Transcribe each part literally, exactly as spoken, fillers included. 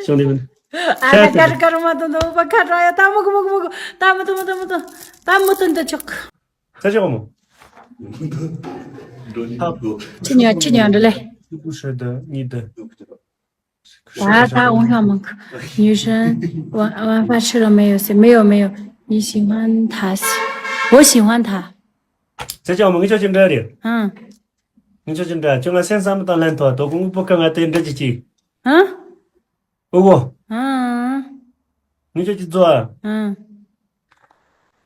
ཅང་དེ་མིན། ཨ་ད་ཀར་ཀར་མ་དོན་དུ་པ་ཁ་ཏྲ་ཡ་ད་མུ་གུ་མུ་གུ་མུ་གུ་ད་མུ་ཏུ་མུ་ཏུ་མུ་ཏུ་ད་མུ་ཏུ་འདི་ཆོག་ཁ་ཆོག་མོ། ཁྱི་ཉོ་ཁྱི་ཉོ་འདི་ལས། ཧྲི་ད་ཉི་ད། 啊，他我想问，女生，我我发吃了没有？是没有没有。你喜欢他，我喜欢他。 ཁྱེད་ཅག་མོ་ངི་ཆོ་ཅི་འདྲ་རེད། ཨང་། ངི་ཆོ་ཅི་འདྲ་ཁྱོད་ང་སེམས་བསམ་བློ་དང་ལན་ཐོག་དོ་ཀུ་ངུ་པོ་ཀ་ང་དེ་འདྲ་ཅི་ཅི། ཨང་། ཨོ་གོ། ཨང་། ངི་ཆོ་ཅི་ཛོ་ཨ། ཨང་།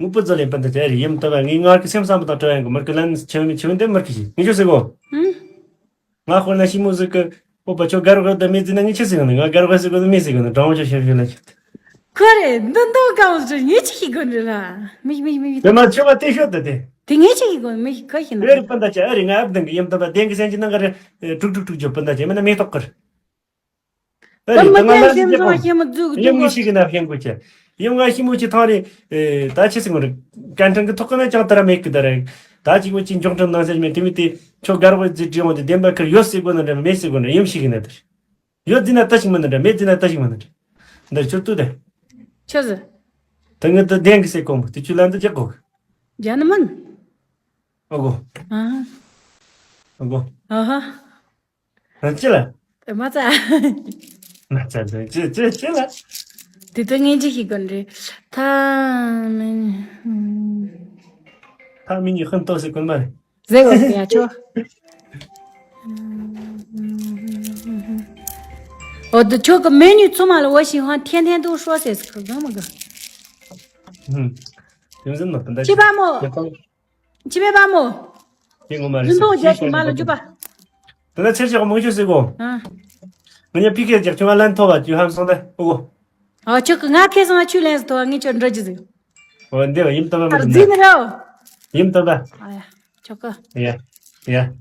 ངུ་པོ་ཛོ་ལེན་པན་ད་ཅི་རེད་ཡིམ་ཏ་བ་ངི་ངར་གི་སེམས་བསམ་བློ་དང་བྲལ་ཡང་གི་མར་གི་ལན་ཆེ་བ་མི་ཆེ་བ་འདེམ་མར་གི་ཞི་ངི་ཆོ་ཟེ་གོ། ཨང་། ང་ཧོར་ན་ཤི་མོ་ཟིག་གི་ཨོ་པ་ཆོ་གར་གོ་ད་མི་ཟི་ན་ངི་ཆི་ཟིག་ནི་ང་གར་གོ་ཟིག་གོ་ད་མི་ཟིག་གོ་ནི་དྲང་བོ་ཆོ་ཤེ་ཤེ་ལ་ཆི། ཁོ་རེ་འདི་འདོ་གང་ཟིག་ངི་ཆི་ཤི་གོ་ནི་ལ། མི་མི་མི་མི། དེ་མ་ཆོ་བ་དེ་ཤོད་ད་དེ། དེ་ངི་ཆི་ཤི་གོ་མི་ཤི་ཁ་ཤི་ན། ཨེ་རི་པན་ད་ཆ་ཨེ་རི་ང་ཨབ་དང་གི་ཡིམ་ད་པ་དེང་གི་སེན་ཅི་ནང་ག་རེ་ཀྲུག་ཀྲུག་ཀྲུག་ཇོ་པན་ད་ཆ་མི་ན་མེ་ཏོག་གར། ཨེ་རི་ད་ང་ལ་ཟི་ཇེ་གོ་ཡིམ་ངི་ཤི་གི་ན་ཕྱིན་གོ་ཆ། ཡིམ་ང་ཤི་མོ་ཆི་ཐང་རེ། ད་ཆི་སི་ངོ་རེ། ཀན་ཀྲང་གི་ཐོག་གི་ན་ཅང་ཏ་ར་མེ་གི་ད་རེ། ད་ཅི་གོ་ཅི་འཇོག་ཀྲང་ནང་ཟེར་མེ་དེ་མི་དེ། ཆོ་གར་གོ་ཟི་ཀྲི་འོང་དེ་བདེན་པ་ཁར་ཡོད་སི་གོ་ན་འདྲ་མེད་སི་གོ་ན་འདྲ་ཡིམ་ཤི་གི་ན་ད་རེ། ཡོད་ཟི་ན་ད་ཤི་མ་ན་འདྲ་མེད་ཟི་ན་ད་ཤི་མ་ན་འདྲ། འདི་ཆོ་ཏུ་དེ། ཆི་ཟི། ད་ངི་ད་དེང་གི་སེ་གོ་མོ་དེ་ཆུ་ལ་འདི་ཅག་གོ། ཇ་ནི་མན། ཨོ་གོ། ཨ། ཨོ་གོ། ཨ་ཧ། ཨ་ཅི་ལ། ཨ་མ་ཙ། མ་ཙ་ཙ་ཅི་ཅི་ཅི་ལ། དེ་ད་ངན་ཅི་ཞིག་གོན་རེད། ཐ་མི། ཐ་མི་ཉི་ཧོན་ཏོ་སི་གོན་མ་རེད། ཟེ་བ་ཡ་ཆོ། ཨོ་དུ་ཆོ་གི་མེ་ཉུ་ཚོ་མ་ལ་བ་ཞིག་ཧོན་ཐེན་ཐེན་དུ་ཧྲོ་སེ་སི་གི་གང་མ་གི། ཧུམ། དེ་ཟིན་མ་ཕན་ད་ཅི་པ་མོ། ཡ་ཁང་། ཅི་མེད་པ་མོ། དེ་ངོ་མ་རེད་རིན་པོ་ཟེར་རྒྱ་ཆེ་མ་ལ་རྒྱུ་པ། དེ་ན་ཚེ་ཆེ་གོ་མང་ཆུ་ཟེར་གོ། ཨ། ང་ཉ་ཕི་ཁེ་རྒྱག་ཆུ་ང་ལན་ཐོ་བ་ཆུ་ཧམ་སོང་ད་ཨོ་གོ། ཨ་ཆོ་གི་ང་ཁེ་སང་ཆུ་ལན་ཐོ་བ་ངི་ཆོ་འདྲ་ཅི་ཟིག་ཨོ་འདེ་བ་ཡིམ་ཏོ་བ་ཨ་རྫི་ནི་རོ། ཡིམ་ཏོ་བ། ཨ་ཡ་ཆོ་གི། ཡ། ཡ།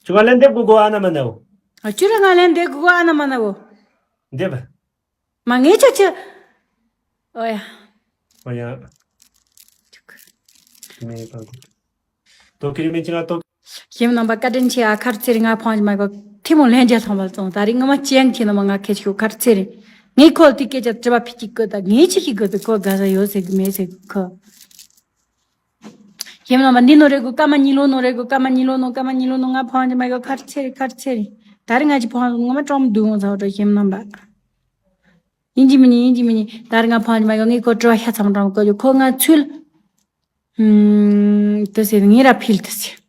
ཆུ་ང་ལན་འདེབས་གོ་གོ་ཨ་ན་མ་ན་ཨོ། ཨ་ཆུ་ར་ང་ལན་འདེབས་གོ་གོ་ཨ་ན་མ་ན་ཨོ། འདེབས། མ་ངེས་ཆ་ཆ། ཨོ་ཡ། ཨོ་ཡ། མེད་པ། ཏོ་ཁི་རི་མེ་ཅི་ང་ཏོ། ཞིམ་རྣམ་པ་བཀའ་དྲིན་ཆེ་ཨ་ཁར་ཚེ་རིང་ང་ཕང་མ་གོ་ཐི་མོ་ལྷན་རྒྱས་ཚང་མ་ལ་བཙོང་ད་རིང་ངོ་མ་ཅན་ཁྱེད་རྣམ་པ་ང་ཁེ་ཆུ་ཁར་ཚེ་རིང་ངས་ཁོ་ལ་དེ་སྐད་ཆ་དྲི་བ་ཕི་གཅིག་གི་ད་ངས་ཅི་ཞིག་གི་ད་ཁོ་དགའ་ས་ཡོད་ཟེར་གི་མེད་ཟེར་གི་ཁོ། ཞིམ་རྣམ་པ་འདི་ནོ་རེ་གོ་ཀ་མ་ཉི་ལོ་ནོ་རེ་གོ་ཀ་མ་ཉི་ལོ་ནོ་ཀ་མ་ཉི་ལོ་ནོ་ང་ཕང་མ་གོ་ཁར་ཚེ་རིང་ཁར་ཚེ་རིང་ད་རིང་ང་ཅི་ཕང་ངོ་མ་ཀྲོམ་བསྡུ་ངོ་ཚ་བ་ཞིམ་རྣམ་པ། ཡིན་གྱི་མིན་ནི་ཡིན་གྱི་མིན་ནི་ད་རེས་ང་ཕང་གྱི་མ་ཡོང་ངས་ཁོ་དྲི་བ་ཤ་ཚ་མོ་དྲང་མོ་བཀོད་རྒྱུ་ཁོ་ང་ཚུལ། ཨུམ། དེ་ཟེར་ངས་ར་ཕིལ་དེ་ཟེར།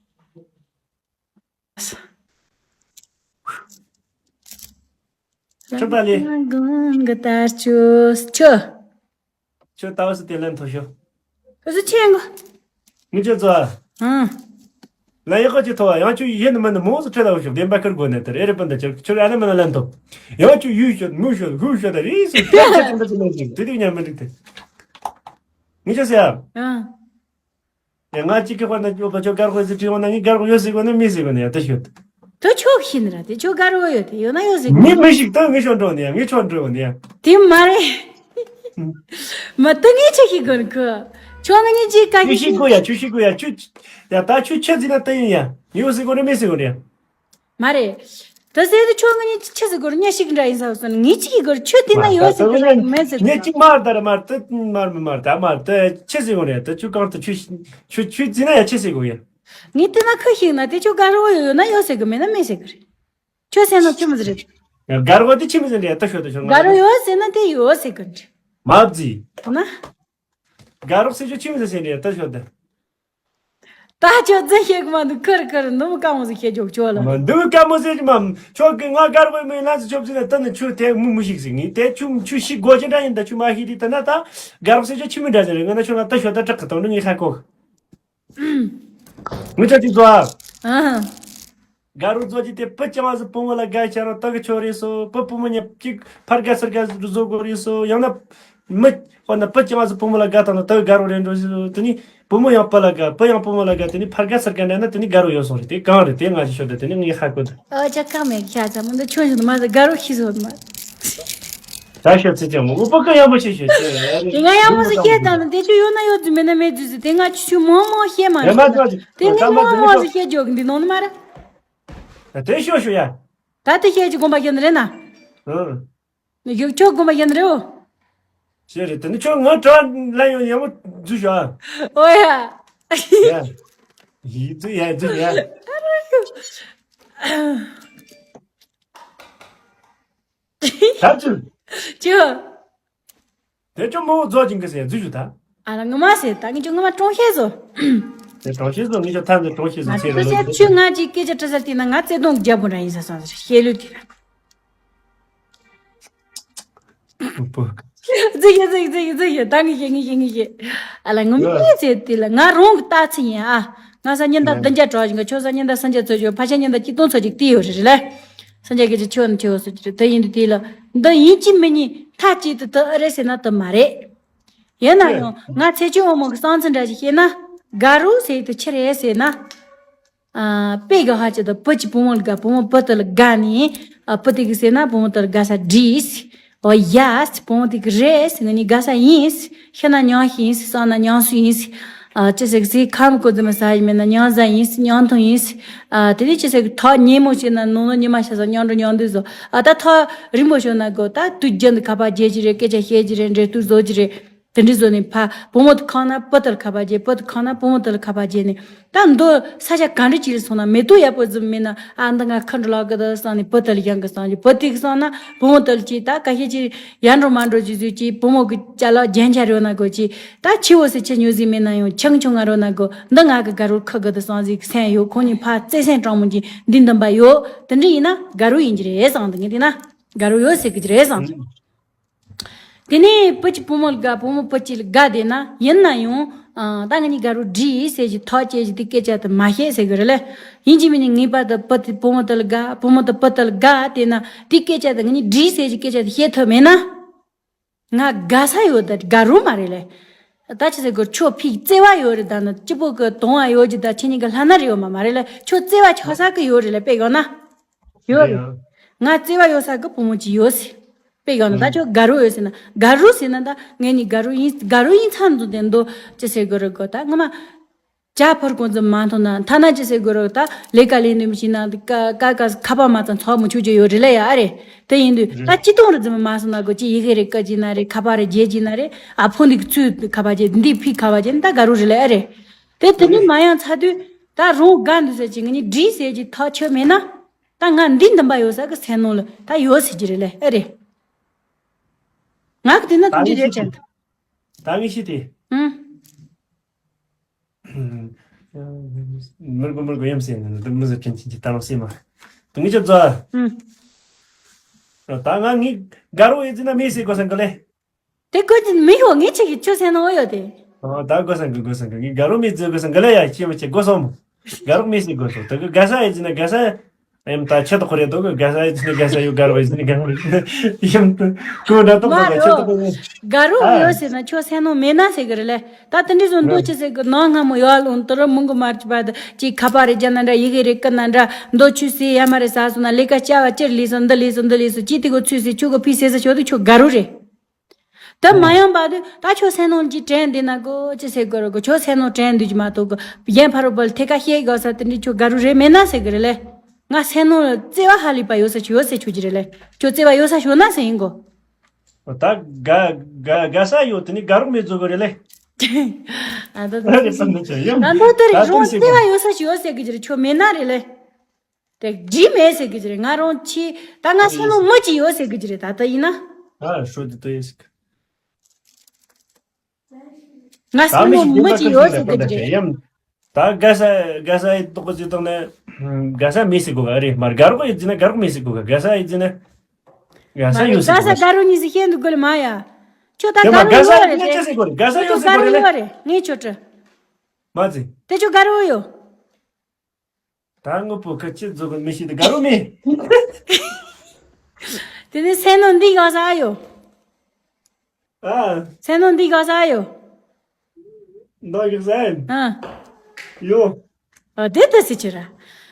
ཁྱོད་པ་ལས། དགོན་གི་དར་ཆོས་ཆོ། ཁྱོད་ལྟ་བ་སུ་དེ་ལན་ཐོ་ཤོ། ཨུ་ཚུ་ཆེན་གོ། ངི་ཆོས་ཚོ། ཨང་། ལན་ཡག་ག་ཅིག་ཐོ་བ་ཡང་ཁྱོད་ཡིན་མིན་མོ་སུ་ཁྲེལ་ལ་ཤོག་བདེན་པ་ཁར་དགོས་ནས་དེར་ཨེ་རེ་པན་ད་ཁྱོད་ཁྱོད་ཨ་ན་མ་ན་ལན་ཐོ། ཡང་ཁྱོད་ཡུས་ཤོད་མུ་ཤོད་ཧུ་ཤོད་ད་རིས་སུ་ཁྱོད་ཁྱོད་དེ་འདྲ་ཅི་ལན་ཅིག་དེ་དུས་ཉམས་མི་འགྲིག་དེ། ངི་ཆོས་ཟེར་ཡ། ཨང་། ཡ་ང་གཅིག་གི་དཔེར་ན་ཁྱོད་པ་ཁྱོད་དགར་དགོས་ཟིག་དྲིས་འོང་ན་ངས་དགར་དགོས་ཡོད་ཟིག་གོ་ནས་མི་ཟིག་གོ་ནས་ཡ་ད་ཤོད། དོ་ཆོག་ཤིན་ར་དེ་ཆོ་དགའ་རོ་ཡོད་དེ་ཡོད་ན་ཡོད་ཟེར་གི། མི་མི་ཞིག་ད་ངས་ཆོ་འགྲོ་ནས་ཡ་ངས་ཆོ་འགྲོ་ནས་ཡ། དེ་མ་རེད། མ་ད་ངས་ཆོ་ཤིག་གོ་ནི་གི། ཆོ་ང་གཉིས་ཅིག་ག་ཆུ་ཤིག་གོ་ཡ་ཆུ་ཤིག་གོ་ཡ་ཆུ། ཡ་ད་ཆུ་ཆུ་ཟིན་ན་ད་ཡིན་ཡ་ཡོད་ཟེར་གོ་ནས་མི་ཟེར་གོ་ནས་ཡ། མ་རེད། ད་ཟེར་དུ་ཆོ་ང་གཉིས་ཆུ་ཟེར་གོ་ནས་ཉ་ཤིག་འདྲ་ཡིན་ཟེར་སོང་ངས་ཅིག་གི་གོ་ཆུ་དེ་ན་ཡོད་ཟེར་གོ་ནས་མེད་ཟེར་གོ་ངས་ཅིག་མར་ད་ར་མར་ད་མར་མི་མར་ད་མར་ད་ཆུ་ཟེར་གོ་ནས་ད་ཆུ་གང་ད་ཆུ་ཆུ་ཆུ་ཟིན་ན་ཡ་ཆུ་ཟེར་གོ་ཡ། ངས་དེ་ན་ཁ་ཤིག་ན་དེ་ཆོ་དགའ་རོ་ཡོད་ན་ཡོད་ཟེར་གི་མེད་ན་མེད་ཟེར་གི་རེད། ཆོས་སེམས་ནང་ཆུ་མི་ཟེར་རེད། དགའ་རོགས་དེ་ཆི་མི་ཟེར་རེད་ད་ཤོད་ད་ཤོད་ང་དགའ་རོགས་ཡོད་ཟེར་ན་དེ་ཡོད་ཟེར་གི་འདྲ། མ་བརྫི། ད་ན། དགའ་རོགས་ཟེར་ཆོ་ཆི་མི་ཟེར་ཟེར་རེད་ད་ཤོད་ད། ད་ཆོ་རྫུན་བཤད་གི་མ་འདུག་ཁུར་ཁུར་ནུ་མོ་དཀའ་མོ་ཟིག་བཤད་ཆོག་ཆོ་ལ། མ་འདུག་དཀའ་མོ་ཟེར་གི་མ་ཆོ་གི་ང་དགའ་རོགས་མི་ལ་ཟེར་ཆོ་ཟེར་ན་ད་ནི་ཆུ་དེ་མུ་མུ་ཞིག་ཟིག་ངི་དེ་ཆུ་ཆུ་ཤི་སྒོ་ཅི་འདྲ་ཡིན་ད་ཆུ་མ་ཤི་དེ་ད་ན་ད་དགའ་རོགས་ཟེར་ཆོ་ཆི་མི་འདྲ་ཟེར་རེད་ང་ན་ཆོ་ལ་ད་ཤོད་ད་དྲག་གི་དང་ནི་ངི་ཧ་གོ། ངུ་ཅག་ཅིག་བཟོ་ཨ། ཨ། དགའ་རོགས་བཟོ་ཅིག་དེ་བུ་ཅང་བ་ཟི་བུ་མོ་ལ་དགའ་ཆ་རང་ལྟ་གི་ཆོ་རེད་སོ་བུ་བུ་མོ་ཉེ་གཅིག་ཕར་དགའ་ཚུར་དགའ་བཟོ་དགོས་རེད་སོ་ཡང་ན་མི་ཧོ་ན་བུ་ཅང་བ་ཟི་བུ་མོ་ལ་དགའ་དང་ན་ལྟ་གི་དགའ་རོགས་རེད་འགྲོ་ཟི་དེ་ནི་བུ་མོ་ཡང་བུ་ལ་དགའ་བུ་ཡང་བུ་མོ་ལ་དགའ་དེ་ནི་ཕར་དགའ་ཚུར་དགའ་འདྲ་ན་དེ་ནི་དགའ་རོགས་ཡོད་སོང་རེད་དེ་གང་རེད་དེ་ང་ཅི་ཤོད་ད་དེ་ནི་ངས་ཧ་གོ་ད། ཨ་ཅག་ཁ་མེད་ཤ་ཚ་མི་འདི་ཆོས་ཤོད་མ་ཟི་དགའ་རོགས་ཤི་སོ་མ། ད་ཤོད་ཚེ་ཅང་མོ་འུ་པ་ཀ་ཡག་པོ་ཞིག་ཤོད་ཚེ། དེ་ང་ཡག་པོ་ཞིག་ཤེས་དང་ནི་དེ་ཆུ་ཡོད་ན་ཡོད་རྫུ་མེད་ན་མེད་རྫུ་ཟི་དེ་ང་ཆུ་ཆུ་མོ་མོ་ཤེས་མ་རེད་དེ་ངས་མོ་མོ་ཟི་ཤེས་འཇོག་འདི་ནང་ནི་མ་རེད། དེ་ཤོད་ཤོད་ཡ། ད་དེ་ཤེས་ཀྱི་དགོངས་པ་ཤེས་ནི་རེད་ན། ཨང་། ཡུག་ཆོག་དགོངས་པ་ཡིན་རེད། ཞེས་རེད། དེ་ནི་ཁྱོད་ང་གྲ་ལ་ཡང་ཡག་པོ་འཛུལ་ཤོག་ཨ། ཨོ་ཡ། ཡ། ཡིག་འཛུལ་ཡ་འཛུལ་ཡ། ད་འཛུལ། ཅི། དེ་ཁྱོད་མོ་རྫོགས་ཀྱིན་གི་ཟེར་འཛུལ་ཞུ་ད། ཨ་ལ་ངོ་མ་ཟེར་ད་ངས་ཁྱོད་ངོ་མ་གྲོང་ཤེས་བཟོ། དེ་གྲོང་ཤེས་བཟོ་ངས་ཁྱོད་ཐམས་ཅད་གྲོང་ཤེས་བཟོ་ང་ཚེ་རིང་ཁྱོད་ལོ་ཚོད་ཁྱོད་ང་ཅིག་སྐད་ཆ་དྲི་ས་དེ་ན་ང་བརྩེ་དུང་རྒྱབ་པོ་འདྲ་ཡིན་ས་སོང་ཟེར་ཤེས་ལུས་དེ་ལ། ཟིག་ཡ་ཟིག་ཟིག་ཟིག་ཡ་ད་ངས་ཤེས་ངས་ཤེས་ངས་ཤེས། ཨ་ལ་ངོ་མ་ཡ། ཟེར་དེ་ལ་ང་རང་གི་ལྟ་ཚུལ་ཡིན་ཨ། ང་ས་ཉིན་ད་ཡ། བདུན་བརྒྱ་གྲོགས་ཤིང་ག་ཁྱོད་ས་ཉིན་ད་སུམ་བརྒྱ་ཚོད་ཅིག་ཕ་ཤ་ཉིན་ད་གཅིག་སྟོང་ཚོད་ཅིག་བལྟས་ཡོད་རེད་རེད་ལ། སུམ་བརྒྱ་སྐད་ཆ་ཆེ་བ་ནི་ཆེ་བ་སུ་ཅི་རེད་དེ་ཡིན་དུས་དེ་ལ། འདི་ཡིན་གཅིག་མིན་གཉིས་མཐའ་གཅིག་ཏུ་དུ་ཨ་རེད་ཟེར་ན་དུ་མ་རེད། ཡིན་ན་ཡང་ང་ཚེ་ཆུང་འོ་མོ་གི་གསང་ཚུལ་འདྲ་ཞིག་བཤད་ན། དགའ་རོགས་ཟེར་དུ་ཆི་རེད་ཟེར་ན། ཨ། དཔེ་གི་ཧ་ཅི་ད་བུ་གཅིག་བུ་མོ་ལ་དགའ་བུ་མོ་བུ་དེ་ལ་དགའ་ནི། ཨ། བུ་དེ་གི་ཟེར་ན་བུ་མོ་དེ་ལ་དགའ་ས་འདྲིས། ཨོ་ཡ། བུ་མོ་དེ་གི་རེད་ང་གཉིས་དགའ་ས་ཡིན། ཤི་ན་མྱང་ཤི་ཡིན་བསམ་ན་མྱང་སུ་ཡིན། ཨ། ཅི་ཟེར་གི་ཟེར་ཁམ་གོ་ཙི་མ་ཟ་ཡི་མེད་ན་མྱང་ཟ་ཡིན་མྱང་ཐུང་ཡིན། ཨ། དེ་ནས་ཅི་ཟེར་གི་ཐག་ཉེ་མོ་བྱས་ན་ནང་ལོ་ཉི་མ་ཤ་ཟ་མྱང་འགྲོ་མྱང་འདུག་བཟོ། ཨ། ད་ཐག་རིང་པོ་ཤོར་ན་གོ་ད་དུས་རྒྱུན་དུ་ཁ་པར་རྒྱལ་གྱི་རེད་སྐད་ཆ་བཤད་ཀྱི་རེད་འབྲེལ་གཏུག་བཟོ་གྱི་རེད། དེ་འདྲ་བཟོ་ནས་ཕ་བུ་མོ་དེ་ཁང་ན་བུ་དེ་ལ་ཁ་པར་རྒྱབ་བུ་དེ་ཁང་ན་བུ་མོ་དེ་ལ་ཁ་པར་རྒྱབ་ནས་ད་མདོ་ས་ཆ་ག་འདྲ་ཅིག་ལ་སོང་ན་མེ་ཏོག་ཡག་པོ་ཟིག་མིན་ན་ཨ་འདི་ང་ཁ་འགྲོ་ལག་གི་དེ་བསམ་ནས་བུ་དེ་ལ་ཡང་གི་བསམ་གྱི་བུ་དེ་གི་བསམ་ན་བུ་མོ་དེ་ལ་ཅིག་ད་ཁ་ཤས་ཅིག་ཡར་འགྲོ་མར་འགྲོ་ཅིག་ཟིག་ཅིག་བུ་མོ་གི་ཅ་ལག་རྒྱན་ཆ་རོལ་ན་གོ་ཅིག་ད་ཆེ་བོ་ཟིག་ཆེ་ཉོ་ཟིག་མིན་ན་ཡང་ཆུང་ཆུང་ང་རོལ་ན་གོ་འདི་ང་གི་དགའ་རོལ་ཁུ་གི་དེ་བསམ་ཟིག་སེམས་ཡོད་ཁོང་གཉིས་ཕ་བརྩེ་སེམས་དྲང་མོ་གྱིས་འདི་འདུན་པ་ཡོད་དེ་འདྲ་ཡིན་ན་དགའ་རོལ་ཡིན་གྱི་རེད་བསམ་འདི་ངས་བལྟས་ན་དགའ་རོལ་ཡོད་ཟེར་གི་རེད་བསམ། དེ་ནས་བུ་གཅིག་བུ་མོ་ལ་དགའ་བུ་མོ་བུ་གཅིག་ལ་དགའ་བསྡད་ན་ཡིན་ན་ཡང་ཨ། ད་ང་གཉིས་དགའ་རོགས་འགྲིག་ཟེར་གྱི་ཐག་བཅད་ཀྱི་དེ་སྐད་ཆ་དེ་མ་བཤད་ཟེར་གི་རེད་ལེ། ཡིན་གཅིག་མིན་གཉིས་ངེས་པར་དུ་བུ་དེ་བུ་མོ་དེ་ལ་དགའ་བུ་མོ་དེ་བུ་དེ་ལ་དགའ་བསྡད་ན་དེ་སྐད་ཆ་དེ་ང་གཉིས་འགྲིག་ཟེར་གྱི་སྐད་ཆ་དེ་བཤད་ཐུབ་མེད་ན། ང་དགའ་ས་ཡོད་ད་དགའ་རོགས་མ་རེད་ལེ། ད་ཅི་ཟེར་དགོས་ཁྱོད་ཕིག་བརྩེ་བ་ཡོད་རེད་ད་ནི་སྐྱིད་པོ་གི་དོང་བ་ཡོད་ཀྱི་ད་ཁྱེད་གཉིས་ཀྱི་ལྷ་ན་རེད་ཡོད་མ་མ་རེད་ལེ་ཁྱོད་བརྩེ་བ་ཆགས་ས་གི་ཡོད་རེད་ལེ་དཔེ་ཡོད་ན། ཡོད་རེད། ང་བརྩེ་བ་ཡོད་ས་གི་བུ་མོ་ཅིག་ཡོད་ཟེར། དཔེ་ཡོད་ན་ད་ཁྱོད་དགའ་རོགས་ཡོད་ཟེར་ན་དགའ་རོགས་ཟེར་ན་ད་ངས་ནི་དགའ་རོགས་ཡིན་དགའ་རོགས་ཡིན་ཚར་འདུག་དེ་འདུག་ཅི་ཟེར་དགོས་རེད་གོ་ད་ངོ་མ། ཇ་ཕོར་གོང་ཙམ་མ་མཐོང་ན་ཐ་ན་ཅི་ཟེར་དགོས་རེད་ད་ལས་ཀ་ལས་འདུན་མི་ཤེས་ན་ཀ་ཀ་ཀ་ཁ་པར་མ་ཙམ་ཚོགས་མི་ཆོག་རྒྱུ་ཡོད་རེད་ལ་ཡ་ཨ་རེད། དེ་ཡིན་དུས་ད་རེད། ཅི་གཏོང་རེད་ཙམ་མ་སོང་ན་གོ་ཅི་ཡི་གེ་རེ་བཀའ་ཅི་ན་རེད་ཁ་པར་རེ་རྒྱལ་ཅི་ན་རེད་ཨ་ཕོ་འདི་ཚུ་ཁ་པར་རྒྱལ་འདི་ཕི་ཁ་པར་རྒྱལ་ད་དགའ་རོགས་རེད་ལ་ཨ་རེད། དེ་དེ་ནི་མ་ཡང་ཚ་དུས་ད་རང་དགའ་འདུག་ཟེར་ཅི་ངས་ནི་འགྲིག་ཟེར་ཅི་ཐག་ཆོད་མེད་ན། ད་ང་འདི་འདུན་པ་ཡོད་ས་གི་སེམས་ནང་ལ་ད་ཡོད་ཟེར་གྱི་རེད་ལེ་ཨེ་རེད། ང་གི་དེ་ན་ད་འདི་ངས་རེད་ཤེས་ཅན། ཏེ། ད་ངས་ཤེས་ཏེ། ཨང་། མི་རྒོ་མི་རྒོ་ཡམ་སེ་ནི་འདི་མི་ཟེར་ཕྲན་ཆེན་གྱི་ད་རང་སེ་མ། ད་ངས་ཅི་ཛ། ཨང་། ད་ང་ངའི་དགའ་རོགས་ཡིན་ཟེར་ན་མི་ཟེར་དགོས་སམ་གི་ལེ། དེ་ཀོ་ཅི་མི་ཡོང་ངས་ཆེ་གི་ཆོས་སེམས་ནང་ཡོད་དེ། ཨ་ད་དགོས་སམ་གི་དགོས་སམ་གི་ངའི་དགའ་རོགས་མི་ཟེར་དགོས་སམ་གི་ལེ་ཡ་ཤེས་མ་ཆེ་དགོས་སམ། དགའ་རོགས་མི་ཟེར་དགོས་སམ་ད་གི་དགའ་ས་ཡིན་ཟེར་ན་དགའ་ས། ཨེམ་ད་ཆེ་ཏོ་ཁོ་རེ་ཏོ་གི་དགའ་ས་ཡིན་ཟེར་ན་དགའ་ས་ཡོད་དགའ་རོགས་ཡིན་ཟེར་ན་དགའ་རོགས་ཡིན་ཏོ་གོ་ད་ཏོ་མ་གོ་ཆེ་རོ། ཏོ་གོ་དགའ་རོགས་ཨ་ཡོད་ཟེར་ན་ཆོས་སེམས་ནང་མེད་ན་ཟེར་གི་རེད་ལེ། ད་དེ་འདྲ་བཟོ་འདོད་ཆེ་ཟེར་གི་ནང་སྔ་མོ་ཡོད་ལོང་དུ་རུ་མུང་གི་མར་གྱི་བར་དུ་ཅིག་ཁ་པར་རེ་རྒྱ་ན་འདྲ་ཡི་གེ་རེ་ཀི་ན་འདྲ་འདོད་ཆུ་སེ་ཡ་མ་རེ་ཟ་སོང་ན་ལས་ཀ་བྱ་བ་ཅིར་ལས་སོང་འདི་ལས་སོང་འདི་ལས་སོང་ཅི་དེ་གོ་ཚུལ་སེ་ཆུ་གོ་ཕི་སེ་ས་ཆོ་དུ་ཆོ་དགའ་རོགས་རེད། ད་མ་ཡང་བར་དུ་ད་ཁྱོད་སེམས་ནང་གི་དྲན་འདི་ན་གོ་ཅི་ཟེར་དགོས་རེད་གོ་ཁྱོད་སེམས་ནང་དྲན་འདུག་གི་མ་གཏོགས་གི་གཞན་ཕ་རོལ་པོ་ལ་ཐད་ཀ་བཤད་དགོས་ས་དེ་འདྲི་ཁྱོད་དགའ་རོགས་རེད་མེད་ན་ཟེར་གི་རེད་ལེ། ང་སེམས་ནང་ལ་བརྩེ་བ་ཧ་ལས་པ་ཡོད་ས་ཆོ་ཡོད་ཟེར་ཆོག་གི་རེད་ལེ། ཁྱོད་བརྩེ་བ་ཡོད་ས་ཤོད་ན་ཟེར་ཡིན་གོ་ད་དགའ་དགའ་དགའ་ས་ཡོད་དེ་ནི་དགའ་རོགས་མེད་བཟོ་གི་རེད་ལེ། ཨ་ད་ད་རེད་བསམ་ནི་ཆོ་ཡོད་ད་མདོ་དེ་རེད་ད་རང་དེ་བརྩེ་བ་ཡོད་ས་ཆོ་ཡོད་ཟེར་གི་རེད་ཁྱོད་མེད་ན་རེད་ལེ། དེ་འགྲིག་མེད་ཟེར་གི་ཅི་རེད་ང་རང་ཆི་ད་ང་སེམས་ནང་མི་གཅིག་ཡོད་ཟེར་གི་ཅི་རེད་ད་ལྟ་ཡིན་ན། ཨ་ཧྲོ་དེ་ལྟ་ཡོད་ཟེར་གི། ང་སེམས་ནང་མི་གཅིག་ཡོད་ཟེར་གི་ཅི་རེད། ད་དགའ་ས་དགའ་ས་ཡི་ཏོག་ཙི་བཏང་ནས་དགའ་ས་མེད་ཟེར་གོ་ག་རེད་མ་དགའ་རོགས་ཡོད་ཟེར་ན་དགའ་རོགས་མེད་ཟེར་གོ་ག་དགའ་ས་ཡོད་ཟེར་ན་དགའ་ས་ཡོད་ཟེར་གོ་ག་དགའ་ས་དགའ་རོགས་གཉིས་ཟེར་ཤེས་འདུག་གོ་ལེ་མ་ཡ། ཁྱོད་ད་དེ་མ་དགའ་རོགས་དགའ་ས་ཡོད་རེད་ཡིན་ན་ཅི་ཟེར་གོ་རེད་དགའ་ས་ཡོད་ཟེར་གོ་རེད་ལེ། ཁྱོད་དགའ་རོགས་ཡོད་རེད་ངས་ཁྱོད་དྲི། མ་ཟེར། དེ་ཁྱོད་དགའ་རོགས་ཡོད། ད་དངོས་པོ་ཁ་ཆེ་རྫོགས་པའི་མི་ཞིག་ཏུ་དགའ་རོགས་མེད། དེ་ནས་སེམས་ནང་འདི་ག་ས་ཡོད། ཨ། སེམས་ནང་འདི་ག་ས་ཡོད། འདི་ག་ས་ཡིན། ཨ། ཡོད། ཨ་དེ་ལྟ་སི་ཆི་ར།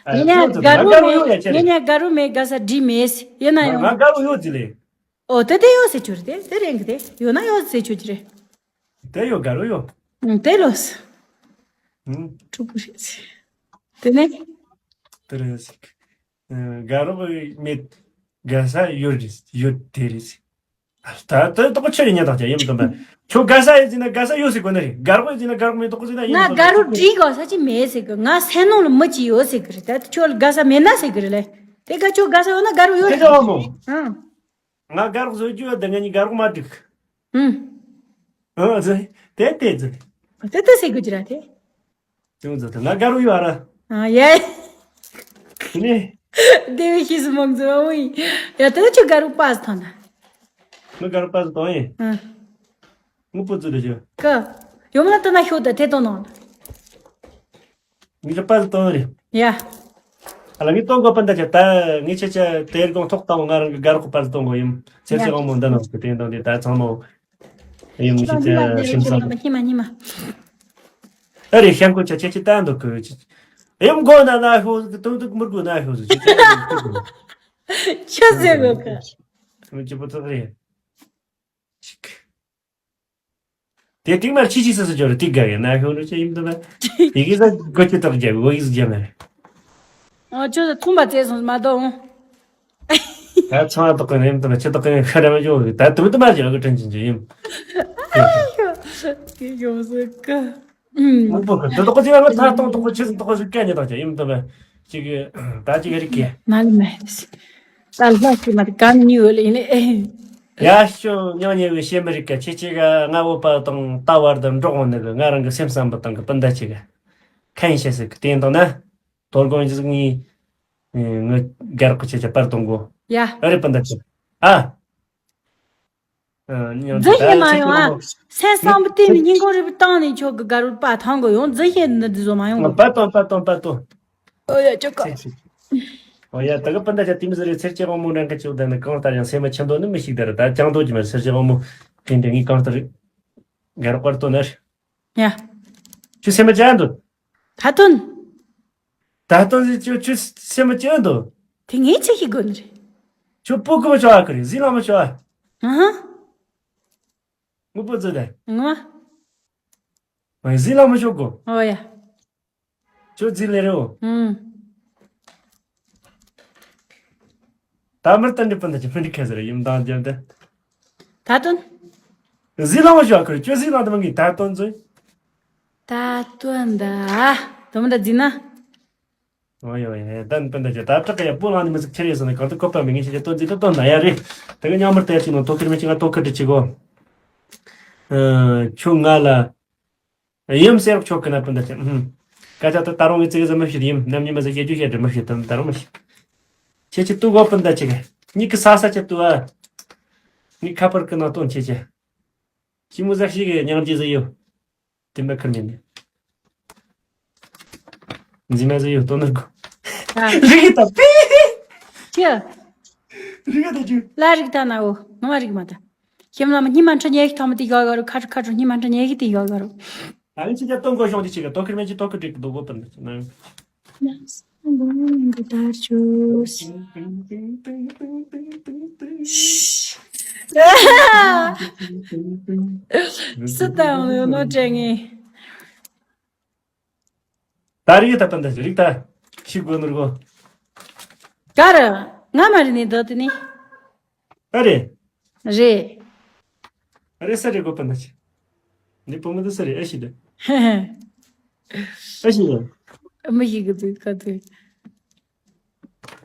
ཨ་ངས་ནས་ཁྱོད་ཚོ་དགའ་རོགས་ང་དགའ་རོགས་མེད་ཡོད་ཡ་ཁྱེད་ངས་རེད། ནས་དགའ་རོགས་མེད་ག་ས་འདྲི་མེད་ཡིན་ན་ང་ཡང་། དགའ་རོགས་ཡོད་ཅི་ལེ། ཨོ་དེ་དེ་ཡོད་ཟེར་ཆུ་རེད་དེ་དེ་རེད་གི་དེ་ཡོད་ན་ཡོད་ཟེར་ཆུ་ཅི་རེད། དེ་ཡོད་དགའ་རོགས་ཡོད། ཨུ་དེ་ལོས། ཨུ། ཕྲུ་གུ་རེད་ཟེར། དེ་ནས། དེ་རེད་ཟེར། ཨ་དགའ་རོགས་མེད། དགའ་ས་ཡོད་རེད་ཡོད་དེ་རེད་ཟེར། ད་ད་ལྟོགས་ཆེ་རེ་ཉན་དང་ཅག་ཡིན་དམ་པ། ཁྱོད་དགའ་ས་ཡོད་ཟེར་ན་དགའ་ས་ཡོད་ཟེར་དགོས་ནི་རེད། དགའ་རོགས་ཡོད་ཟེར་ན་དགའ་རོགས་མེད་དོགས་ཟེར་ན་ཡིན་ང་དམ་པ། དགའ་རོགས་བྲིས་དགོས་ས་ཅི་མེད་ཟེར་གི། ང་སེམས་ནང་ལ་མི་ཅི་ཡོད་ཟེར་གི་རེད། ད་ཁྱོད་ལ་དགའ་ས་མེད་ན་ཟེར་གི་རེད་ལེ། དེ་ག་ཁྱོད་དགའ་ས་ཡོད་ན་དགའ་རོགས་ཡོད་ཟེར་གི་རེད། ཨང་། ང་དགའ་རོགས་བཟོ་རྒྱུ་ཡོད་དེ་ང་གཉིས་དགའ་རོགས་མ་འགྲིག་ཨང་། ཨང་ཟེར། དེ་དེ་ཟེར། དེ་དེ་ཟེར་གི་ཅི་ར་དེ། དེ་མོ་ཟེར་ད་ང་དགའ་རོགས་ཡོད་ཨ་ར། ཨང་ཡ། དེ་ནས། དེ་བས་ཤེས་སུ་མང་ཟེར་བ་འོ་ཡིན། ཡ་དེ་ད་ཁྱོད་དགའ་རོགས་པ་ཟེར་ཐང་ན། ང་དགའ་རོགས་པ་ཟེར་ཐང་ཡིན། ཨང་། ངུ་པོ་ཙི་རེ་ཞུ། ཀ། ཡོམ་ལ་ལྟ་ན་ཤོག་ད་དེ་གཏོང་ནང་། ངི་ལ་པ་ཟེར་གཏོང་རེ། ཡ། ཨ་ལ་ངི་གཏོང་དགོས་པ་འདྲ་ཆ་ད་ངི་ཆ་ཆ་དེར་དགོང་ཐོག་བཏང་ང་རང་གི་དགའ་རོགས་པ་ཟེར་གཏོང་དགོས་ཡིན། ཚེ་ཚེ་ཡ། དབང་མོ་འདི་ནང་གི་དེ་དང་དེ་ད་ཚང་མ། ཡིན་ངི་ཆ་ཆ་སེམས་བསམ། ཉི་མ་ཉི་མ། ཨ་རེ་ཤང་ཀོ་ཆ་ཆ་ཆི་ད་འདུག་གི། ཡིན་མགོ་ན་ན་ཤོག་ཏུ་ཏུ་མུར་གུ་ན་ཤོག་ཟེར་ཆི་ད་འདུག་གི། ཆི་ཟེར་གོ་གི། ངི་ཆི་པོ་ཐག་རེ། ཅིག་དེ་ཐིག་མར་ཆི་ཆི་སི་སི་ཅོ་རེ་ཐིག་ག་གི་ན་ཤོ་རུ་ཆེ་ཡིན་དུ་ན། ཡི་གེ་ས་གོ་ཆི་ཐག་རྒྱབ་གོ་ཡིག་རྒྱབ་ན་རེ། ཨ་ཅོ་ད་ཐུང་པ་བཙལ་སོང་མ་གཏོང་། ད་ཚང་བ་དག་གི་ནས་ཡིན་དུ་ན་ཆི་དག་གི་ནས་ཤ་ར་མ་ཅོ་ད་དུ་དུ་མ་ཅོ་གི་དྲན་ཅིན་ཅི་ཡིན། ཡོང་སི་ཀ། མུག་པོ་གི་དུ་དག་ཅི་ཡང་ཐ་སྟོང་དག་ཆི་སི་དག་ཞིག་ག་ཉི་དག་ཅི་ཡིན་དུ་ན། ཅིག་ད་ཅིག་རིག་གི། མ་ལ་མ། ད་ལྷ་ཅི་མ་ག་ནི་ཡོད་ལ་ཡིན་ལེ། ཡ་ཤོ་མྱང་ཉེ་བའི་ཤེས་མི་རིག་ག་ཆེ་ཆེ་ག་ང་བོད་པ་དང་ད་བར་དུ་འགྲོགས་འོང་ནི་གི། ང་རང་གི་སེམས་བསམ་པ་དང་གི་སྤུན་ཟླ་ཆེ་ག་ཁ་ཡིན་བཤད་ཟིག་གི་དེ་ཡིན་དང་ན། དོ་དགོང་ཅི་ཟིག་ངའི་ངི་དགའ་རོགས་ཀྱི་ཆེ་ཆེ་པར་གཏོང་དགོ། ཡ། ཨ་རེ་སྤུན་ཟླ་ཆེ། ཨ། ཨ། མྱང་ཆེ་ད་ཡིན་ན་ཡང་ཨ། སེམས་བསམ་པ་བརྟན་ནས་སྙིང་ཁོང་རུས་པའི་གཏིང་ནས་ཁྱོད་གི་དགའ་རོགས་པ་ཐང་གི་ཡོང་རྫུན་བཤད་འདི་འདི་བཟོ་མ་ཡོང་གི། པ་དང་པ་དང་པ་དང་། ཨོ་ཡ་ཅོ་ཀ། ཨོ་ཡ་ད་ག་པ་འདྲ་ཆ་ཏིམ་ཟེར་རེ་ཚེར་ཅེ་དབང་མོ་འདྲ་འགའ་ཅིག་ད་ནི་གང་ལྟར་ཡང་སེམས་མ་ཆེན་དོ་ནི་མི་ཞིག་ད་ར་ད་ཅང་དོ་ཅི་མ་ཚེར་ཅེ་དབང་མོ་དེ་འདྲ་ངའི་གང་ལྟར་ག་ར་བར་དོ་ནར། ཡ། ཁྱོད་སེམས་མ་ཅན་དོ། ད་དོན། ད་དོན་ཟེར་ཁྱོད་ཁྱོད་སེམས་མ་ཅན་དོ། དེ་ངས་ཆི་ཞིག་དགོས་ནི་རེད། ཁྱོད་པོ་ཀུ་མ་ཆོག་ཨ་ཁུ་རེད་ཟི་ལང་མ་ཆོག་ཨ། ཨ་ཧ། ངུ་པོ་ཙི་ད། ངུ་མ། ཟི་ལང་མ་ཆོག་གོ། ཨོ་ཡ། ཁྱོད་ཟི་ལེ་རེ་འོ། ཨུམ། ད་མར་ཏན་ཏན་པན་ད་ཅི་ཕན་ཁ་ཟེར་ཡིན་དང་རྒྱབ་ད། ད་དོན། ཟི་ལང་བ་ཞོ་ཁར་ཁྱོད་ཟི་ལང་ད་མ་ངི་ད་དོན་ཟོས། ད་དོན་ད། དོན་ད་ཟི་ན། ཨོ་ཡོ་ཡ་ཏན་པན་ད་ཅི་ད་དྲག་ཡ་པོ་ལང་ནི་མི་ཟིག་ཁྱེར་ཡོད་ཟེར་ན་གང་ད་ཁོ་པ་མི་ངི་ཤེས་ཀྱི་དོན་ཟི་ད་དོན་ན་ཡ་རེད། ད་གི་ཉག་མར་ཏེ་ཅི་ནོ་ཐོ་ཁིར་མི་ཅི་ང་ཐོ་ཁིར་ཏི་ཅི་གོ། ཁྱོད་ང་ལ། ཡིམ་སེར་ཆོག་གི་ན་སྤུན་ཟླ་ཆེ། ཧུམ། སྐད་ཆ་ད་ད་རུང་ངས་ཙི་གེ་ཟ་མི་ཤེས་ཡིམ་ནམ་ཉི་མ་ཟ་བཤད་རྒྱུ་བཤད་འདྲི་མི་ཤེས་དམ་ད་རུང་མི་ཤེས། ཁྱེད་ཀྱི་ཏུ་གོ་སྤུན་ཟླ་ཆེ་ག་ཉིད་ཀྱི་ས་ས་ཆེ་ཏུ་ཨ། ངས་ཁ་པར་གི་ནང་སྟོན་ཆེ་ཆེ། ཤི་མོ་ཟ་ཤི་གི་ཉང་རྗེ་ཟ་ཡོ། དེ་མ་ཁར་མིན་ནི། འཛི་མ་ཟ་ཡོ་སྟོན་ནར་གོ། ཨ། རིག་གི་ད་པི། ཁྱེད། རིག་གི་ད་ཅུ། ལ་རིག་ད་ན་འོ་ནོ་མ་རིག་མ་ད། ཁྱིམ་ལ་མ་སྙི་མ་འཕྲི་ཉེ་ཤི་ཐོག་མ་དེ་ཡོད་ག་རུ་ཁ་ཁྲུ་ཁ་ཁྲུ་སྙི་མ་འཕྲི་ཉེ་ཤི་དེ་ཡོད་ག་རུ། ད་ནི་ཅི་ཀྱ་སྟོན་གོ་ཤོང་དེ་ཅི་ཀྱ་ཏོ་ཁིར་མེ་ཅི་ཏོ་ཁིར་ཏིག་དུ་གོ་པར་ན་ཅི་ན། སི་ཏང་ལོ་ནོ་ཅེ་ངེ། ད་རིག་ད་པན་ད་རིག་ད་ཤི་གོ་ནུར་གོ། ག་ར་ང་མ་རི་ནི་དོ་དི་ནི། ཨ་རེ། རེད། ཨ་རེ་ས་རེ་གོ་པ་ན་ཆི། འདི་བུ་མོ་འདི་ས་རེ་ཨེ་ཤི་ད། ཨེ་ཤི་ད། མི་ཤི་གི་དུས་ཁ་དུས།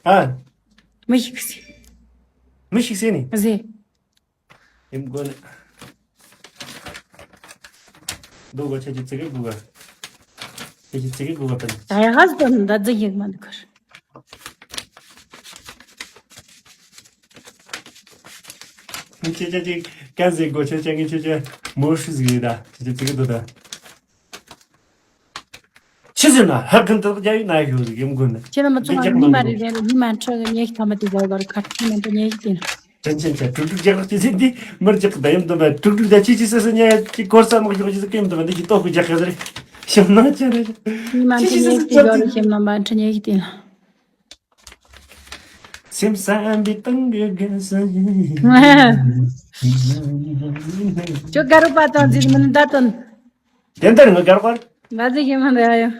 ཨ། མི་ཤི་གི་སི། མི་ཤི་སི་ནི། ཟེ། ཡིམ་གོ་ནི། འདུག་གོ་ཆེ་ཆེ་ཙི་གི་གུ་ག་ཆེ་ཆེ་ཙི་གི་གུ་ག་པ་ནི། ད་ཡ་ཧ་ཟི་དོ་ནི་ད་ཛི་ཡིག་མ་འདུག་གར། ཁྱེད་ཅག་ཅིག་ཀན་ཟེར་དགོས། ཁྱེད་ཅག་ངས་ཁྱེད་ཅག་མོ་ཧྲི་ཟིག་ཡོད་ད། ཁྱེད་ཅག་ཙི་གི་འདུག་ད། ཕྱི་ཟེར་ན་ཧ་གིན་དག་རྒྱ་ཡིག་ན་ཡོད་ཟིག་ཡོང་དགོས་ན། ཁྱེད་རང་མ་ཚོ་ང་ཉི་མ་རེ་རེ་ཉི་མ་འཕྲོ་གི་ཉེ་ཤི་ཐ་མ་དེ་བཟོ་བར་ཁ་ཁྲི་མ་འདྲ་ཉེ་ཤི་དེ་ན། དྲིན་ཆེན་ཆ་དྲུག་དྲུག་རྒྱག་ཅི་ཟེར་འདི་མི་རྒྱག་གི་ད་ཡིན་དུ་བ། དྲུག་དྲུག་ད་ཅི་ཅི་ཟེར་ཟེར་ཉེ་ཅི་སྐོར་ས་མག་ཡོང་ཅི་ཟེར་གི་ཡིན་དུ་བ། འདི་ཅི་ལྟོ་གི་རྒྱག་གི་ཟེར་ཤམ་ན་ཅི་རེད། ཉི་མ་འཕྲོ་ཉེ་ཤི་དེ་བཟོ་རུ་ཤམ་ན་མ་འཕྲོ་ཉེ་ཤི་དེ་ན། སེམས་བསམ་པའི་སྟེང་གི་དགའ་ས། ཁྱོད་དགའ་རོགས་པ་དང་འཛིན་མིན་ད་དོན། དེ་འདྲ་ངི་དགའ་རོགས་པར། ང་ཚོ་ཡིན་མ་འདྲ་ཡ།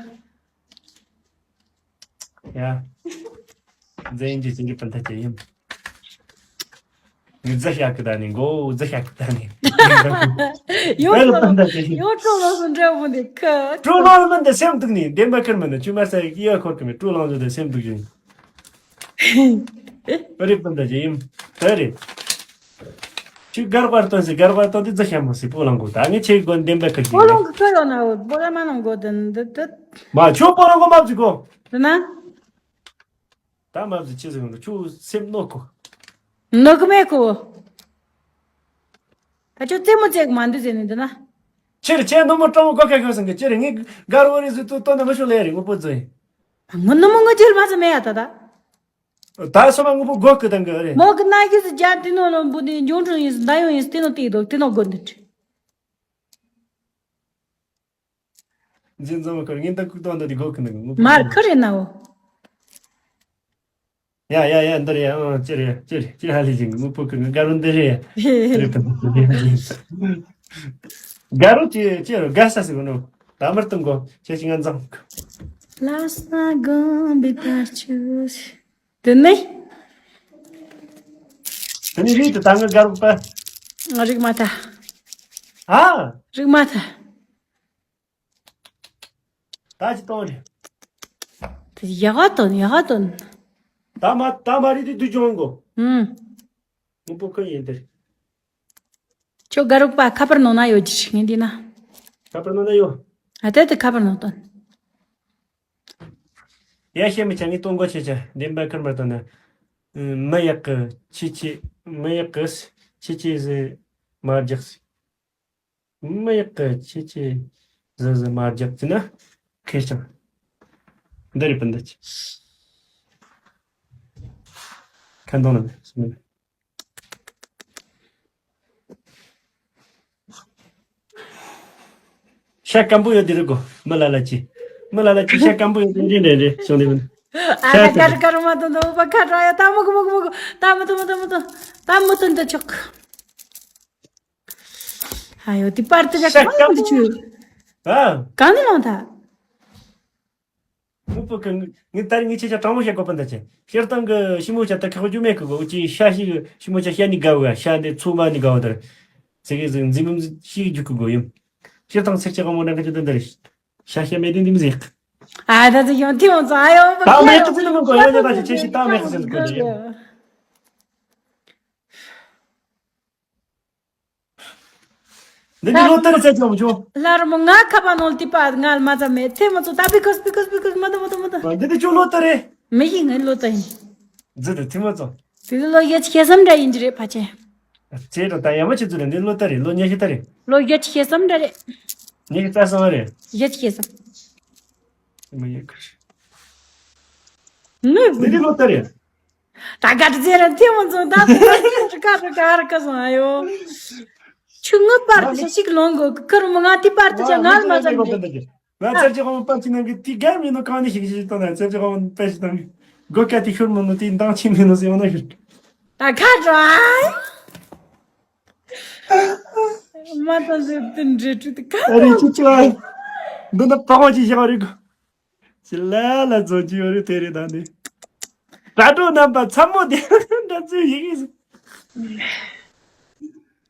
ཡ། འཛིན་གྱི་ཅིང་གི་པན་ཐ་ཅེ་ཡིན། ངི་རྫ་ཤ་གི་ད་ནི་མགོ་རྫ་ཤ་གི་ད་ནི། ཡོ་ཨེ་ལ་ཏོ་ལ་ཏོ་ལ་ཏོ་ལ་ཡོ་ཀྲོ་ལོ་སུ་འདྲ་བོ་འདི་ཁ་ཀྲོ་ལོ་ལ་མི་འདི་སེམས་སྡུག་ནི་བདེན་པ་ཁར་མི་འདི་ཆུ་མ་ས་ཡི་ཡ་ཁོར་གི་མི་ཀྲོ་ལོ་ལ་འདི་སེམས་སྡུག་ཅིང་། ཨ་རེ་པ་འདི་ཅི་ཡིན་ད་རེ། ཆུ་གར་བར་ཏོན་སི་གར་བར་ཏོན་འདི་རྫ་ཤ་མོ་སི་པོ་ལང་གོ་ད་ངི་ཆེ་གོ་བདེན་པ་ཁར་གི་པོ་ལང་གི་ཁ་ཡོ་ན་བོ་ལ་མ་ལང་གོ་འདི་འདི་འདི། མ་ཆུ་པོ་ལང་གོ་མ་བཟི་གོ་འདི་ན། ད་མ་བཟོ་ཆི་ཟིག་འདུག་ཁྱོད་སེམས་གནོད་གོ། གནོད་གི་མེད་གོ། ད་ཁྱོད་རྩེད་མོ་རྩེ་གི་མ་འདུག་ཟེར་ནས་འདུག་ན། ཕྱིར་ཁྱེད་ནུ་མོ་སྤྲང་བོ་གོ་ཁ་ཁ་སང་གི་ཕྱིར་ངས་དགའ་རོ་རེ་ཟིག་ཏུ་སྟོན་ན་མི་ཤོག་ལེ་རེ་ངོ་པོ་ཛོ་ཡིན། ངོ་ནུ་མོ་ངོ་ཁྱེར་མ་ཟེར་མེད་ཡ་ད་ད། ད་སོ་མ་ངོ་པོ་གོ་གི་དང་གི་རེད། མོ་གི་ན་གི་ཟི་རྒྱ་དེ་ནོ་ལོ་འབུ་དེ་འབྱུང་འབྲིང་ཡིན་ཟི་ད་ཡོང་ཡིན་ཟི་དེ་ནོ་དེ་དོ་དེ་ནོ་དགོ་འདི་འདྲི། འཛིན་བཟང་བ་ཁར་ངན་ད་ཁུག་ཏོ་འདི་དེ་གོ་གི་འདུག་ངོ་པོ་མར་ཁུ་རེ་ནའོ། ཡ་ཡ་ཡ་འདི་རེད་ཡ་ཨང་ཅི་རེད་ཅི་རེད་ཅི་ཧ་ལས་ཅིང་ངོ་པོ་གི་ང་དགའ་རོ་འདི་རེད་ཡ། རེད་དང་དགའ་རོ་ཅི་ཅི་རོ་དགའ་ས་ཟིག་ནོ་ད་མར་དང་གོ་ཅི་ཅི་ང་འཛང་། ལ་ས་གོམ་པའི་བར་ཆུ། དེ་ནས། དེ་ནས་རིག་ཏུ་ད་ང་དགའ་རོ་པ། ང་རིག་མ་ཐལ། ཨ། རིག་མ་ཐལ། ད་ཅི་གཏོང་རེད། དེ་ཡག་ག་དོན་ཡག་ག་དོན། ད་མ་ད་མ་རེད་དེ་དུས་ཅུང་གོ་ཨུམ། ངོ་པོ་ཁོ་ཡིན་དེ། ཁྱོད་དགའ་རོགས་པ་ཁ་པར་ནང་ན་ཡོད་ཀྱི་ངས་འདི་ན། ཁ་པར་ནང་ན་ཡོད། ཨ་དེ་དེ་ཁ་པར་ནང་དོན། ཡ་ཤེས་མི་ཆ་ངས་གཏོང་གོ་ཆེ་ཆ་བདེན་པ་ཁར་མ་གཏོང་ན། མི་ཡག་གི་ཆེ་ཆེ་མི་ཡག་གི་ཆེ་ཆེ་ཟེ་མ་རྒྱག་ཟེ། མི་ཡག་གི་ཆེ་ཆེ་ཟི་ཟི་མ་རྒྱག་ཅི་ན་ཁེར་ཆང་། འདི་རེད་པ་འདི་ཆེ། ཁ་འདོན་ལ་མེད། ཤ་སྐམ་པོ་ཡོད་དེ་རེད་གོ་མི་ལ་ལ་ཅི། མི་ལ་ལ་ཅི་ཤ་སྐམ་པོ་ཡོད་དེ་འདྲེ་འདྲེ་འདྲེ་བྱུང་དེ་མིན། ཨ་ད་ཀར་ཀར་མ་དོན་དོ་པ་ཁ་ཏྲ་ཡ་ད་མོ་གོ་མོ་གོ་མོ་གོ་ད་མོ་དོ་མོ་དོ་མོ་དོ་ད་མོ་དོན་དོ་ཆོག་ཨ་ཡོ་དེ་པར་དེ་ལ་ཤ་སྐམ་པོ་གང་དུ་ཆུ། ཨ། གང་ནས་ལོང་ད། མུ་པུ་གི་ངི་ད་རིང་ངི་ཆེ་ཆ་དྲང་མོ་བཤད་དགོས་པ་འདི་ཆེ། སྤྱིར་བཏང་གི་ཤི་མོ་ཆ་ད་ཁག་རྒྱུ་མེད་གི་གོ་ཅི་ཤ་ཤི་གི་ཤི་མོ་ཆ་ཤ་ནི་དགའ་བ་ཤ་འདི་ཚུ་མ་ནི་དགའ་བ་དར། ཟེ་གི་ཟེ་འཛིན་མི་ཤི་རྒྱུ་གི་གོ་ཡིན། སྤྱིར་བཏང་སེར་ཆ་གང་མོ་འདྲ་གི་ཅི་ད་འདི་རེད། ཤ་ཤ་མེད་དེ་འདི་མི་ཟེ། ཨ་ད་ཚེ་ཡོང་ཐེ་ཡོང་ཚོ་ཨ་ཡོང་ད་མེད་གི་ཚེ་ནི་མི་གོ་ཡོང་ཉེ་ད་ཅི་ཆེ་ཤི་ད་མེད་གི་ཚེ་གོ་ཡིན། འདི་འདི་ལོ་ལྟར་བྱས་ཀྱང་མི་ཆོག་ལར་མོ་ང་ཁ་པ་ནོལ་ཏི་པ་ང་མ་ཙམ་མེད་ཐེ་མ་ཚོ་ད་པི་ཀོས་པི་ཀོས་པི་ཀོས་མ་ཏོ་མ་ཏོ་མ་ཏོ། འདི་འདི་ཆོ་ལོ་ལྟར་རེད། མི་ཡི་ངའི་ལོ་ལྟར་ཡིན། འཛི་འདི་ཐེ་མ་ཚོ། དེ་ལོ་ཡ་ཆི་ཤེས་སམ་འདྲ་ཡིན་གྱི་རེད་ཕ་ཆེ། ཚེ་རོ་ད་ཡ་མ་ཆི་ཚུ་རེད་འདི་ལོ་ལྟར་རེད་ལོ་ཉི་ཤུ་ལྟར་རེད། ལོ་ཡ་ཆི་ཤེས་སམ་འདྲ་རེད། ཉི་ཤུ་རྩ་གསུམ་རེད། ཡ་ཆི་ཤེས་སམ། མི་ཡ་ཁར། ངའི་འདི་འདི་ལོ་ལྟར་རེད། ད་ག་ཏི་ཟེར་ར་ཐེ་མོ་ཚོ་ད་ཐེ་མོ་ཚོ་ཀ་རུ་ཀ་རུ་ཀ་སོང་ཨ་ཡོ། ཆུ་ངུ་པར་དུ་ཞིག་ལོང་གོ་ཁུར་མོ་ང་ཏི་པར་དུ་ཆ་ང་མ་ཙམ་རེད། ང་ཚར་གྱི་ཧོང་པར་ཅི་ནང་གི་ཏི་ག་མི་ནོ་གང་ནི་ཞིག་ཞིག་བཏང་ན་ཚར་གྱི་ཧོང་པར་ཞིག་བཏང་གི་སྒོ་ཀ་ཏི་ཤུར་མོ་ནོ་ཏི་འདང་ཆི་མི་ནོ་ཟེར་ཡོང་ན་ཤུར། ད་ཁ་དྲ། མ་ཏང་ཟེར་ཏི་འདྲེ་ཁྲུ་ཏི་ཁ་ཨ་རི་ཅི་ཅི་ཨ། འདི་ན་པགས་པ་ཅི་བཞག་རེད་གོ་ཅི་ལ་ལ་རྫོགས་ཀྱི་ཡོད་རེད་དེ་རེད་ད་འདི། དྲ་གྲོགས་རྣམ་པ་ཚ་མོ་དེ་འདྲ་ཚོས་ཡིན་ཡིན།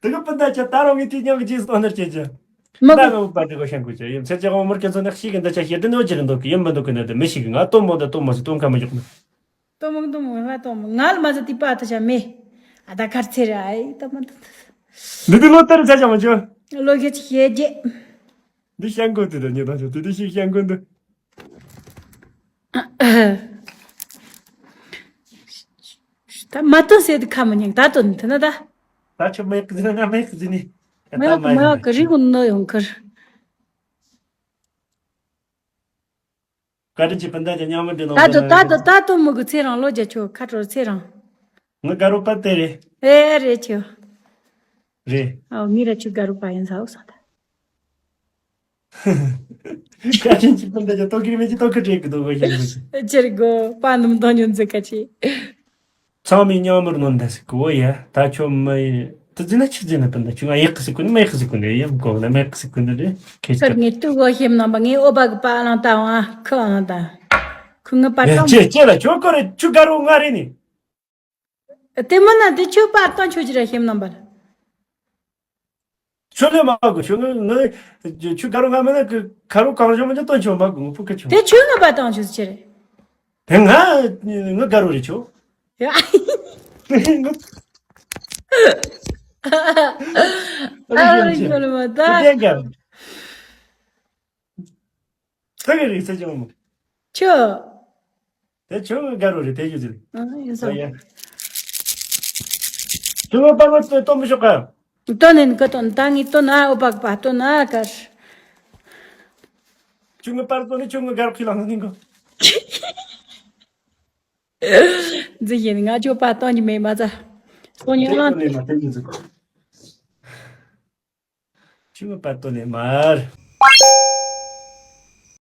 དེ་གི་སྤུན་ཟླ་ཆ་ད་རུང་ངས་དེ་མཉམ་གི་རྗེས་སུ་གཏོང་ནར་བྱེད་ཀྱི། མི་ད་གི་ནོ་པ་དེ་གོ་ཤང་གོ་ཆ་ཡིན་ཚེ་ཆ་གོ་མུར་ཀན་ཚོ་ནག་ཤིག་གི་འདི་ཆ་ཤེས་དེ་ནོ་ཅི་རེད་འདུག་གི་ཡིན་མི་འདུག་གི་ནི་དེ་མི་ཤིག་གི་ང་གཏོང་མོ་ད་གཏོང་མོ་སི་གཏོང་ཁ་མི་འཇོག་ནི། གཏོང་མོ་གཏོང་མོ་ང་གཏོང་མོ་ང་ལ་མ་ཟ་དེ་པ་ད་ཆ་མེ། ཨ་ད་གར་ཚེ་རེད་ཨ་ཡི་ད་མ་ད། འདི་དེ་ལོ་ལྟར་ཚ་ཆ་མ་ཆོ། ལོ་ཤེས་ཤེས་རྗེས། འདི་ཤང་གོ་དེ་ད་ཉེ་ད་ཆོ་དེ་དེ་ཤིག་ཤང་གོ་འདི། ད་མ་བཏོན་ཟེར་དུས་ཁ་མི་ཉན་ད་བཏོན་ཐུབ་ན་ད། ད་ཁྱོད་མེད་ཟིན་ན་ང་མེད་ཟིན་ནི། མ་ཡག་གི་མ་ཡག་གི་རིག་འོང་ནོ་ཡོང་ཁར། བཀའ་དྲིན་ཆེ་སྤུན་ཟླ་ཅན་མཉམ་མི་འདྲི་ནོ་ད་དུ་ད་དུ་ད་དུ་མི་གི་ཚེ་རང་ལོ་རྒྱ་ཆོ་ཁ་དྲོ་ཚེ་རང་། ངི་དགའ་རོགས་པ་དེ་རེད། ཨེ་རེད་ཆོ། རེད། ཨོ་ངི་ར་ཆུ་དགའ་རོགས་པ་ཡིན་ས་འོ་སོང་ད། བཀའ་དྲིན་ཆེ་སྤུན་ཟླ་ཅན་ལྟོ་གིར་མེད་ཀྱི་ལྟོ་གི་བྲེག་གི་འདུག་གོ་ཤེས་གི་འདུག་ཅེར་གོ་པ་ནུམ་དང་ཉོན་ཟེར་ཁ་ཆེ། ཚང་མས་མཉམ་མར་ནོན་ད་ཟིག་གོ་ཡ་ད་ཁྱོད་མི་དུ་ཟིན་ན་ཆི་ཟིན་ན་སྤུན་ཟླ་ཁྱོད་ང་ཡག་གི་ཟིག་གོ་ནི་མ་ཡག་གི་ཟིག་གོ་ནི་ཡ་གོ་ན་མ་ཡག་གི་ཟིག་གོ་ནི་རེད་ཁེ་ཆེ། ཁར་ངས་ཏུ་གོ་ཤེམ་ནང་པ་ངས་ཨོ་པ་གི་པ་ཨ་ལང་ཏ་ཝང་ཁུ་ཨ་ལང་ཏ་ཁུ་ངི་པ་ཡ་ཀྲང་ཅེ་ཅེ་ལ་ཁྱོད་གོ་རེད་ཁྱོད་དགའ་རོགས་ང་རེད་ནི། དེ་མིན་ན་དེ་ཁྱོད་པར་བཏང་ཆོག་གི་རེད། ཁྱིམ་ནང་པར། ཁྱོད་ལས་མ་དགོས། ཁྱོད་ངའི་ངའི་ཁྱོད་དགའ་རོགས་ང་མིན་ན་ཁ་རོག་གང་བྱུང་མིན་ན་བཏང་ཆོག་མ་དགོས། ངའི་ཕུ་ཁ་ཆུང་། དེ་ཁྱོད་ང་པར་བཏང་ཆོག་ཟེར་རེད། དེ་ང་ངའི་དགའ་རོགས་རེད་ཁྱོད། ཡ། ཨ་རོ་ཁྱོད་ལ་མ་ད། ད་གི་རིག་ས་ཅང་མོ། ཁྱོད། དེ་ཁྱོད་ངའི་དགའ་རོགས་རེད། དེ་ཡོད་ཟེར། ཨ་ཡིན་ས། ཡ། ཁྱོད་ངའི་པར་བཏོན་མི་ཆོག་ག། བཏོན་ནས་ཀ་བཏོན། ད་ངས་བཏོན་ན་ཨོ་པག་པ་བཏོན་ན་ཀར། ཁྱོད་ངའི་པར་བཏོན་ནས་ཁྱོད་ངའི་དགའ་རོགས་ཁྱི་ལ་ང་ནིང་གོ། འཛི་བཞིན་ང་ཁྱོད་པར་བཏོན་གྱི་མེད་མ་ཚ། སོ་ཉོ་ལང་། དེ་ནས་མ་བཏོན་གྱི་འཛི། ཁྱོད་ངའི་པར་བཏོན་ནས་མར།